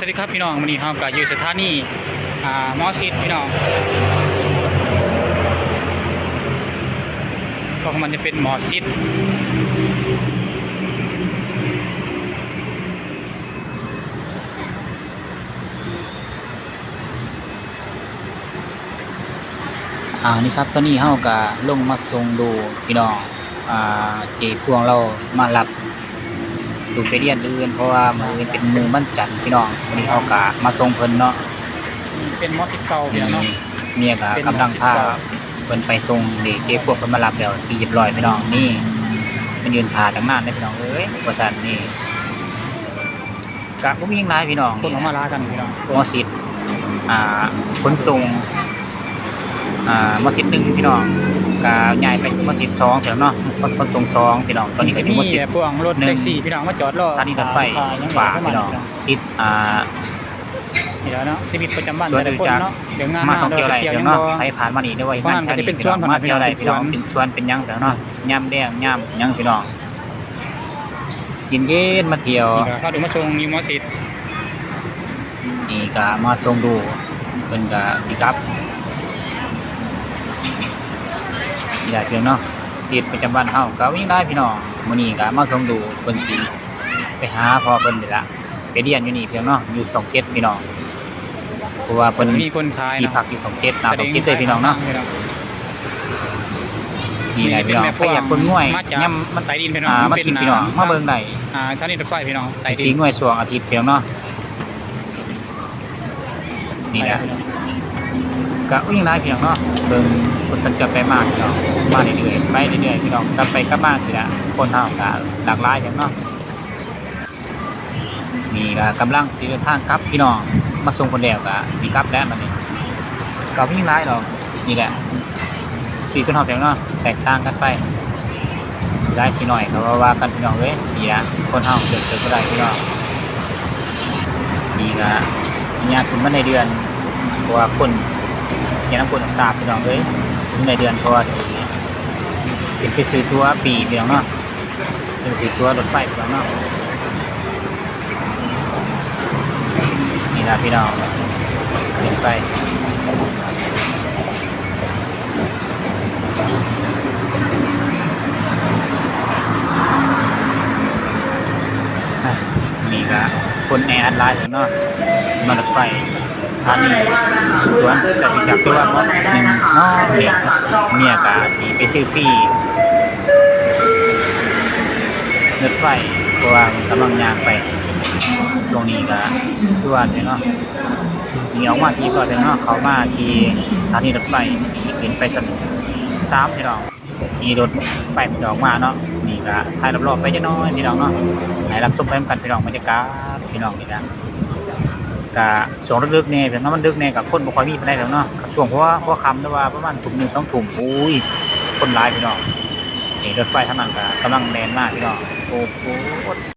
สวัสดีครับพี่น้อง มื้อนี้เฮาก็อยู่สถานี อ่า หมอชิตพี่น้อง พวกมันจะเป็นหมอชิต ອ່າ ນີ້ครับ ຕອນນີ້ເຮົາກໍລົງມາສົ່ງລູກພີ່ນ້ອງ ອ່າ ເຈພວງລາວມາຮັບລູກໄປຮຽນມື້ອື່ນ ເພາະວ່າມື້ອື່ນເປັນມື້ວັນຈັນພີ່ນ້ອງ. ມື້ນີ້ເຮົາກໍມາສົ່ງເພິ່ນເນາະ ເປັນ ມ.ສິບເກົ້າ ພີ່ນ້ອງເນາະ. ນີ້ເມຍກໍກຳລັງພາເພິ່ນໄປສົ່ງເດ້ ເຈພວງເພິ່ນມາຮັບແລ້ວທີ່ຮຽບຮ້ອຍພີ່ນ້ອງ. ນີ້ມາຢືນຖ້າຕັ້ງນານເດ້ພີ່ນ້ອງເອີຍ ວ່າຊັ້ນນີ້. ກະບໍ່ມີຫຍັງຫຼາຍພີ່ນ້ອງ ຄົນອອກມາຫຼາຍກັນພີ່ນ້ອງ ໝໍຊິດ ອ່າ ຂົນສົ່ງ ອ່າ ໝໍຊິດໜຶ່ງພີ່ນ້ອງ ກະຍ້າຍໄປໝໍຊິດສອງພີ່ນ້ອງເນາະ ຂົນສົ່ງສອງພີ່ນ້ອງ. ຕອນນີ້ກະຢູ່ໝໍຊິດ ມີພວກລົດແທັກຊີພີ່ນ້ອງມາຈອດລໍ ສະຖານີລົດໄຟຟ້າພີ່ນ້ອງ ຕິດ ອ່າ ນີ້ແຫຼະເນາະ ຊີວິດປະຈຳວັນແຕ່ລະຄົນເນາະ ເລື່ອງງານ ມາທ່ອງທ່ຽວໄດ້ພີ່ນ້ອງເນາະ ໃຜຜ່ານມານີ້ ຫຼືວ່າເຮັດງານແຖວນີ້ພີ່ນ້ອງ ມາທ່ຽວໄດ້ພີ່ນ້ອງ ເປັນສວນເປັນຫຍັງພີ່ນ້ອງ. ເຢັນໆ ມາທ່ຽວ ນີ້ກໍພາລູກມາສົ່ງຢູ່ໝໍຊິດ ນີ້ກໍມາສົ່ງລູກ ເພິ່ນກໍຊິກັບ ນີ້ແຫຼະພີ່ນ້ອງເນາະ. ຊີວິດປະຈຳວັນເຮົາກໍມີຫຼາຍພີ່ນ້ອງ ມື້ນີ້ກໍມາສົ່ງລູກ ເພິ່ນຊິໄປຫາພໍ່ເພິ່ນນີ້ລະ ໄປຮຽນຢູ່ນີ້ພີ່ນ້ອງເນາະ ຢູ່ຊ່ອງເຈັດພີ່ນ້ອງ. ເພາະວ່າເພິ່ນມີຄົນຂາຍທີ່ພັກຢູ່ຊ່ອງເຈັດ ໜ້າຊ່ອງເຈັດເດ້ພີ່ນ້ອງເນາະ. ນີ້ແຫຼະພີ່ນ້ອງ ໃຜຢາກເບິ່ງງວຍ ມາຈາກໃຕ້ດິນພີ່ນ້ອງ ມາເບິ່ງໄດ້ ອ່າ ສະຖານີລົດໄຟພີ່ນ້ອງ ໃຕ້ດິນ ຕີງວຍຊ່ວງອາທິດພີ່ນ້ອງເນາະ. ນີ້ແຫຼະ ກະ ໂອ້ຍ ຍັງຫຼາຍພີ່ນ້ອງເນາະ ເບິ່ງຄົນສັນຈອນໄປມາພີ່ນ້ອງ ມາເລື້ອຍໆ ໄປເລື້ອຍໆ ພີ່ນ້ອງ ກັບໄປກັບມາຊີ້ແຫຼະ ຄົນເຮົາກະຫຼາກຫຼາຍພີ່ນ້ອງເນາະ. ນີ້ກະກຳລັງຊິເດີນທາງກັບພີ່ນ້ອງ ມາສົ່ງເພິ່ນແລ້ວກະຊິກັບແລ້ວບັດນີ້ ກະບໍ່ມີຫຍັງຫຼາຍດອກ. ນີ້ແຫຼະ ຊີວິດຄົນເຮົາແປກເນາະ ແຕກຕ່າງກັນໄປ ຊິຫຼາຍຊິໜ້ອຍກະວ່າກັນພີ່ນ້ອງເອີຍ. ນີ້ລະ ຄົນເຮົາເຊື່ອໃສ່ບໍ່ໄດ້ພີ່ນ້ອງ. ນີ້ກະຊິຍາກຂຶ້ນບັນໄດເດືອນ ເພາະວ່າຄົນ ຍາກນຳຄົນຮັບຊາບພີ່ນ້ອງເອີຍ ຂຶ້ນບັນໄດເດືອນ ເພາະວ່າຊິຂຶ້ນໄປຊື້ຕົ໋ວປີ້ພີ່ນ້ອງເນາະ. ເປັນສີຕົ໋ວລົດໄຟພີ່ນ້ອງເນາະ. ນີ້ລະພີ່ນ້ອງ ຂຶ້ນໄປ ນີ້ກະຄົນແອອັດຫຼາຍພີ່ນ້ອງເນາະ ມາລົດໄຟ ສະຖານີສວນຈະຕຸຈັກ ຫຼືວ່າ ມ.ສິບເອັດ ໜຶ່ງ ເນາະ. ເມຍກະຊິໄປຊື້ປີ້ລົດໄຟ ເພາະວ່າມັນກຳລັງຍ່າງໄປ. ຊ່ວງນີ້ກະຄືວ່າເນາະ ນີ້ອອກມາທີ່ຮຽບຮ້ອຍແລ້ວເນາະ ເຂົ້າມາທີ່ສະຖານີລົດໄຟ ຊິຂຶ້ນໄປຊັ້ນສາມພີ່ນ້ອງ. ທີ່ລົດໄຟມັນຊິອອກມາເນາະ. ນີ້ກະຖ່າຍລອບໆໄປຈັກໜ້ອຍພີ່ນ້ອງເນາະ ໃຫ້ຮັບຊົມໄປນຳກັນພີ່ນ້ອງ. ບັນຍາກາດພີ່ນ້ອງນີ້ນະ ກະຊ່ວງດຶກໆແດ່ພີ່ນ້ອງ ມັນດຶກແດ່ ກະຄົນບໍ່ຄ່ອຍມີປານໃດດອກເນາະ. ກະຊ່ວງຫົວ ຫົວຄ່ຳ ຫຼືວ່າປະມານທຸ່ມໜຶ່ງ ສອງທຸ່ມ ໂອ້ຍ ຄົນຫຼາຍພີ່ນ້ອງ. ນີ້ລົດໄຟທາງນັ້ນກະກຳລັງແລ່ນມາພີ່ນ້ອງ ໂອ້ໂຫ.